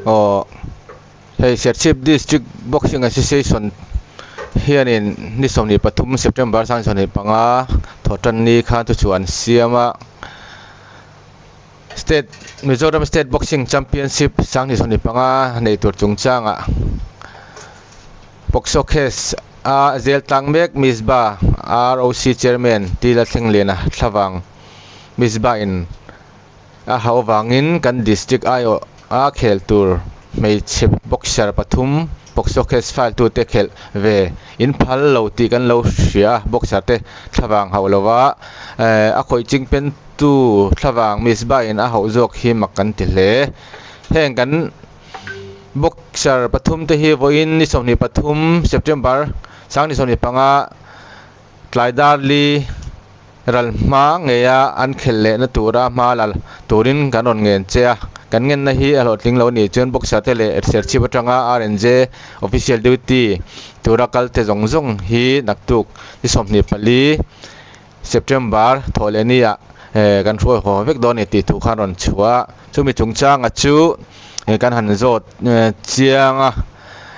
Aw hei Serchhip District Boxing Association hianin ni 23 September 2025 thawhtanni khan thu chu an siam a State Mizoram State Boxing Championship 2025 nei tur chungchangah POCSO case a zel tlang mek Misba ROC Chairman Tila Thlengliana thlavang Misba in a hauh avangin kan district aiawh a khel tur hmeichhe boxer pathum POCSO case file tute khelh ve in phal lo tih kan lo hria a boxer te thlavang hauh lova eh a khawih ching pen tu thlavang Misba in a hauh zawk hi mak kan ti hle. Heng kan boxer pathum te hi vawiin ni 23 September 2025 Tlai darli ral hma ngeia an khelh lehna tura hma la turin kan rawn ngen che a, kan ngenna hi a hlawhtling lo nih chuan boxer te leh Serchhip atanga RNJ official duty tura kal te zawng zawng hi naktuk ni 24 September thawh leh ni ah kan hruai haw vek dawn a ni tih thu khan rawn chhuah a, chumi chungchanga chu kan han zawt chiang a,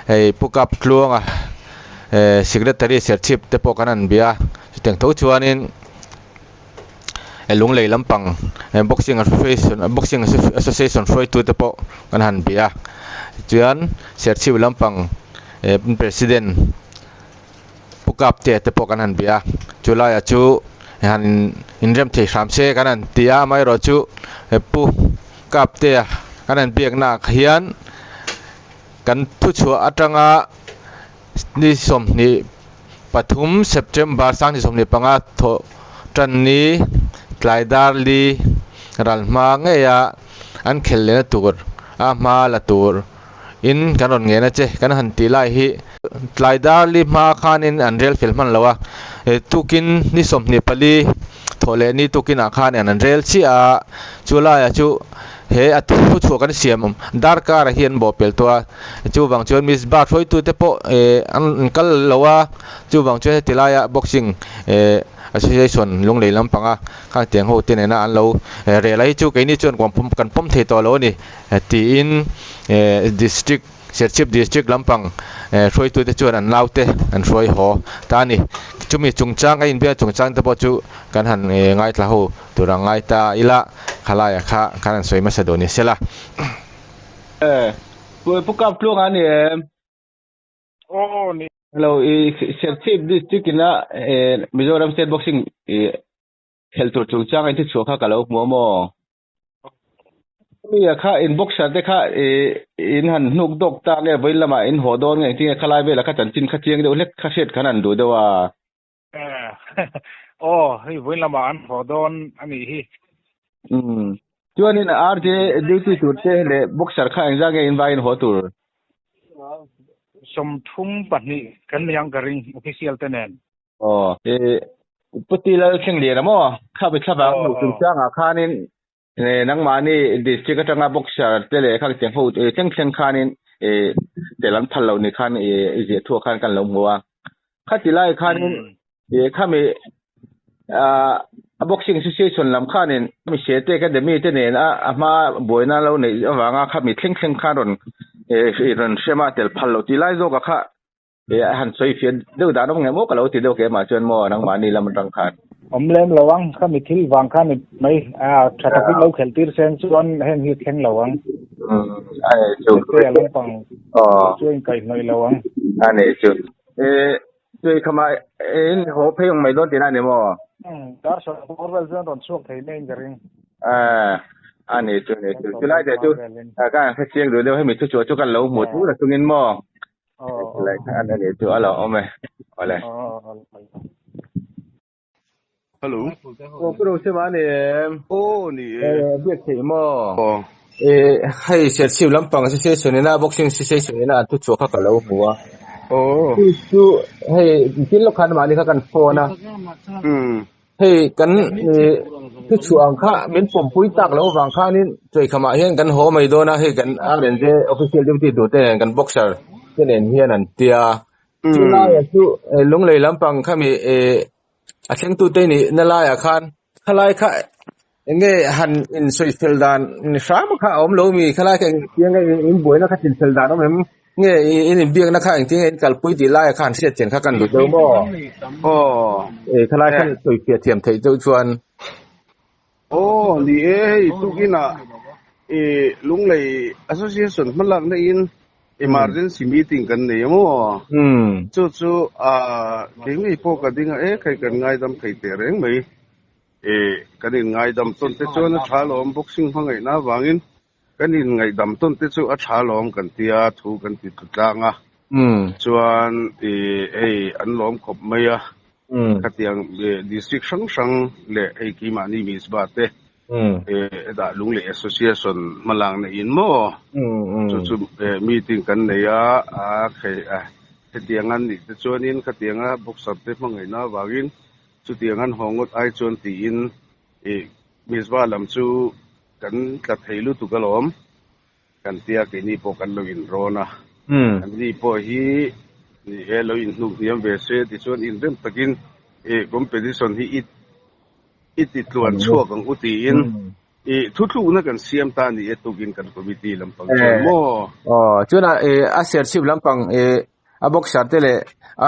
hei Pu Kap Tluanga Secretary Serchhip te pawh kan han bia a, chutiang tho chuanin Lunglei lampang Boxing Association Boxing Association hruaitu te pawh kan han bia a, chuan Serchhip lampang President Pu Kaptea te pawh kan han bia a, chu laiah chu han inrem thei hram se kan han ti a, amaherawhchu Pu Kaptea kan han biaknaah hian Kan thuchhuah atanga ni 23 September 2025 thawh tan ni tlai dar li ral hma ngeia an khelh lehna tur a hma la tur in kan rawn ngen a che kan han tih lai hi tlai dar li hma khanin an rel fel hman lo a, tukin ni 24 thawh leh ni tukinah khan an rel chiah a, chu laiah chu He a thu chhuah kan siam darkar ah hian bawh pel tawh a, chuvang chuan Miss Bar hruaitute pawh eh an kal lo a, chuvang chuan heti laia boxing eh association lunglei lampanga khang tiang ho te nena an lo rel a hi chu keini chuan kan pawm thei tawh lo a ni tiin eh district Serchhip district lampang hruaitute chuan an naute an hruai haw ta a ni. Chumi chungchang a inbiak chungchang te pawh chu kan han ngaithla ho tur ang ngai ta ila khalaiah kha kan han sawi hmasa duh ni sela. Pu Kap Tluanga a ni em? Aw ni. Hello, i Serchhip district ina Mizoram State Boxing khelh tur chungchang a inthichhuah kha ka lo hmu a maw? Mi a kha in boxer te kha in han hnuk dawk ta nge vawiin lamah in haw dawn nge engtin nge khalai velah kha chanchin kha chiang deuh hlek kha hriat khan an duh deuh a. Aw hei vawiin lamah an haw dawn a nih hi. Umm chuanin RJ duty tur te leh boxer kha engzah nge in vaiin haw tur? 32 kan ni ang ka ring official te nen. Aw e Pu Tilal Thleng Lian maw? Kha mi thlavang hmuh chungchangah khanin nangmahni district atanga boxer te leh khang tiang ho thleng thleng khanin tel an phal loh ni khan i ziah thuah khan kan lo hmu a. Khati lai khanin khami a boxing association lam khanin mi Sete Academy te nen a hma buaina lo neih avanga khami thleng thleng khan rawn rawn hrem a tel phal loh tih lai zawkah kha E a han sawi fiah deuh dan awm nge maw ka lo ti deuh keimah chuan maw nangmahni lam atang khan. Awm lem lo ang, khami thil vang khan ni mai a tha takin lo khelh tir seng chuan heng hi thleng lo ang. Umm a nei chu. Te a lampang chu a inkaihhnawih lo ang. A nei chu. E chuai khama in haw phei ang mai dawn tihna a ni maw? Umm dar sawm bawr vel chuan rawn chhuak thei mai in ka ring. A a nei chu nei chu. Chulai te chu ka han hrechiang duh deuh hemi thuchhuah chu kan lo hmu tur a chungin maw? Chu a lo awm e. Awle. Hello. Aw pu Rosema a ni em? Aw ni e. Biak theih maw? Aw. Hei Serchhip lampang association ina boxing association ina an thuchhuah kha ka lo hmu a. Aw. Chu hei thil lawk khan mahni kha kan phone a. Hei kan thuchhuah ang kha min pawmpui tak loh avang khanin Chawikhamah hian kan haw mai dawn a, hei kan RNJ official duty tur te nen kan boxer te nen hian an tia. Chu laiah chu Lunglei lampang khami a thlengtute nih na laiah khan khalai kha. Enge han in soi fel dan ni hram kha awm lo mi khalai kha engtiang nge in buaina kha chin fel dan awm em nge in inbiakna kha engtiang nge in kalpui tih laia kha han hriat chian kha kan duh deuh maw? Aw. E khalai khan sawi fiah thiam theih deuh chuan. Aw ni e hei tukinah i Lunglei Association hmalakna in emergency meeting kan nei a maw? Chu chu a kei ngei pawh ka ding a e khai kan ngaidam thei teh reng mai. E kan in ngaidam tawn te chuan a tha lawm boxing hmangaihna avangin kan in ngaihdam tawn te chu a tha lawm kan tia thu kan ti tlu tlang a. Chuan i hei an lawm khawp mai a. Khatiang district hrang hrang leh hei keimahni Mizpah te hetah Lunglei Association hmalakna in maw chu chu meeting kan nei a, a khei a hetiang an nih te chuanin khatianga boxer te hmangaihna avangin chutiang an haw ngawt ai chuan tiin i Mizpah lam chu kan tla thei lutuk alawm kan tia keini pawh kan lo inrawn a, anni pawh hi ni e lo inhnuk hniam ve se tichuan inrem takin i competition hi i i ti tluan chhuak ang u tiin i thutlukna kan siam ta ni e tukin kan committee lampang chuan maw? Aw, chuan a a serchhip lampang i a boxer te leh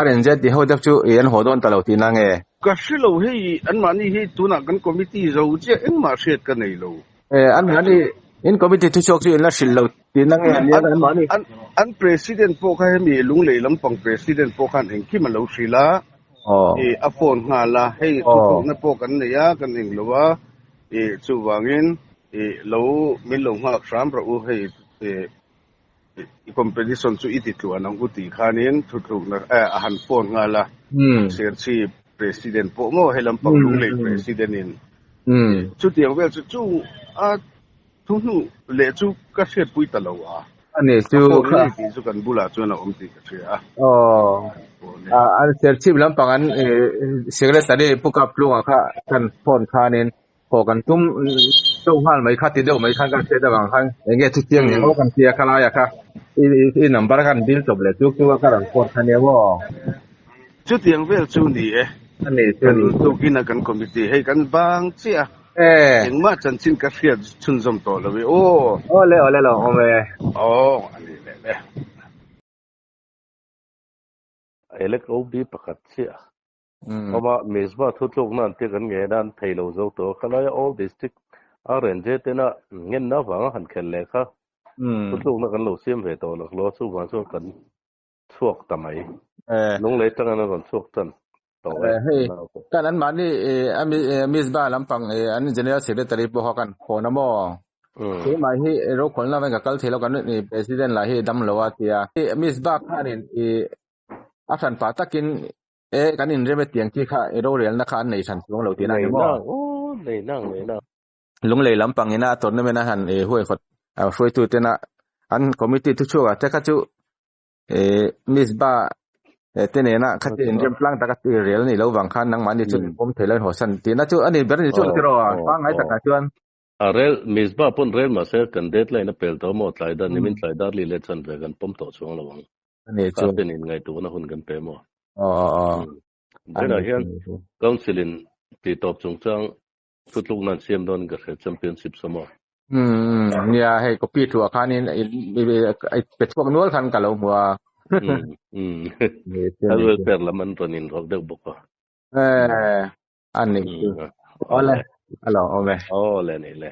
RNZ ti ho te chu i an haw dawn ta lo tihna nge? Ka hre lo hei anmahni hi tunah kan committee zo chiah engmah hriat ka nei lo. E, anmahni in committee thuchhuak chu in la hrilh lo tihna nge ania anmahni? An an president pawh kha hemi Lunglei lampang president pawh khan engkim a lo hrilh a, i a phone nghal a, hei thutlukna pawh kan nei a, kan eng lo a, i chuvangin i lo min lo nghak hram rawh u hei i i competition chu i ti tluan ang u tih khanin thutlukna a han phone nghal a, Serchhip president pawh maw he lampang Lunglei president in chutiang vel chu chu a thu hnu leh chu ka hriatpui ta lo a, Ani a chu phone kha ngei tih chu kan bulah chuan a awm tih ka hria a. Aw, an Serchhip lampang an secretary Pu Kaptlunga kha kan phone khanin Haw kan tum deuh nghal mai kha ti deuh mai khan kan hriat avang khan eng nge chutiang ni maw kan tia kha laia kha i i number khan dil chawp leh chuk chuk a ka rawn phone kha nia maw. Chutiang vel chu ni e. A ni chu Kan ni. tukin a kan committee hei kan bang chiah E. Engmah chanchin ka hriat chhunzawm tawh lo e aw. Awle awle lo awm e. Aw a ni leh le. Elek OB pakhat chiah Awma Mizpah thutlukna an tia kan ngen a, an thei lo zo tawh a, khalaia All District RNJ tena ngenna avanga han khelh leh kha thutlukna kan lo siam ve tawh lak lo a, chuvang chuan kan chhuak ta mai. Lunglei tangin a rawn chhuak tan tawh e. Hei kan anmahni Mizpah lampang an General Secretary pawh kha kan hawn a maw? Keimah hi rokhawlna avangin ka kal thei lo, kan President lah hi dam lo a tia. Mizpah khanin a hran pah takin E, kan inrem e tiang chi kha i rorelna kha an nei hran chuang lo tihna a ni Nei maw? nang, aw, nei nang, nei nang. Lunglei lampang ina a tournament a han e huaihawt a hruaitu tena an committee thuchhuak ah te kha chu e Miss Ba te nena kha chu inrem tlang taka i rel a nih loh vang khan nangmahni chu pawm thei lo in haw san tihna chu a ni ber a ni chu tiraw pangngai takah chuan. A rel, Miss Ba pawn rel mahse kan deadline a pel tawh maw tlai dar nimin tlai dar li leh chan ve kan pawm tawh chuang lo ang. Ani Kha chu. ten in ngaihtuahna hun kan pe maw? Aw aw aw. Then ah hian Council in tih tawp chungchang thutlukna an siam dawn in ka hria Championship sa maw? Umm nia hei copy thuah khanin i pe chhuak nual khan ka lo hmu a. Umm Health welfare lam an rawn inrawlh deuh bawk a. Eh ani chu. Awle a lo awm e. Awle ni le.